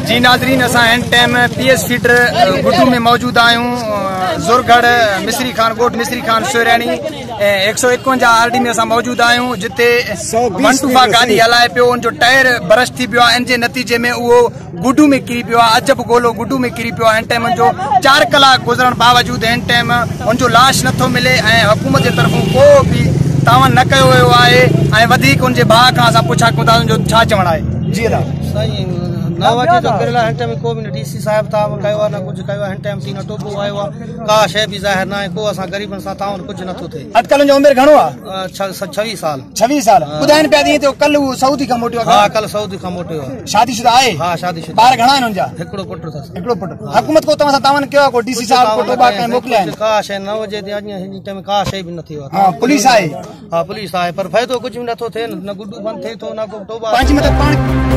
جي ناظرين اسان هن time P S feeder Guddu ۾ موجود آهيون زورگڙ مصري خان ڳوٺ مصري خان سهرياڻي 151 آر ڊي ۾ اسان موجود آهيون جتي ون ٽو فائيو گاڏي هلائي پيو ان جو ٽائر برش ٿي پيو آهي ان جي نتيجي ۾ اهو گڊو ۾ ڪري پيو آهي عجب گولو گڊو ۾ ڪري پيو آهي هن ٽائيم ان جو 4 ڪلاڪ گذرڻ باوجود هن ٽائيم ان جو لاش نٿو ملي ۽ حڪومت جي طرفون ڪو به تعاون نه ڪيو ويو آهي ۽ وڌيڪ ان جي ڀاء کان اسان پڇا ڪيون ٿا ان جو ڇا چوڻ آهي جي ادا. سائين 9 وڄي جو ڪريل آهي هن ٽائيم ڪو به نه ڊي سي صاحب تعاون ڪيو آهي نه ڪجهه ڪيو آهي هن ٽائيم تي نه ٽوٻو آيو آهي ڪا شيء به ظاهر نه آهي ڪو اسان غريبن سان تعاون ڪجهه نٿو ٿئي. اٽڪل ان جو عمر گهڻو آهي؟ 26 سال. 26 سال ٻڌائين پيا ته ڪل هو سعودي کان موٽيو آهي. ها ڪل سعودي کان موٽيو آهي. شادي شده آهي؟ ها شادي شده. ٻار گهڻا آهن ان جا؟ هڪڙو پٽ اٿس. هڪڙو پٽ. حڪومت ڪو توهان سان تعاون ڪيو آهي ڪو ڊي سي صاحب ڪو ٽوٻا ڪنهن موڪليا آهن؟ ڪا شيء 9 وڄي تي اڄ هن ٽائيم ڪا شيء به نه ٿي آهي. ها پوليس آهي؟ ها پوليس آهي پر فائدو ڪجهه به نٿو ٿئي نه گڊو بند ٿئي ٿو نه ڪو ٽوٻا. پنهنجي مدد پاڻ.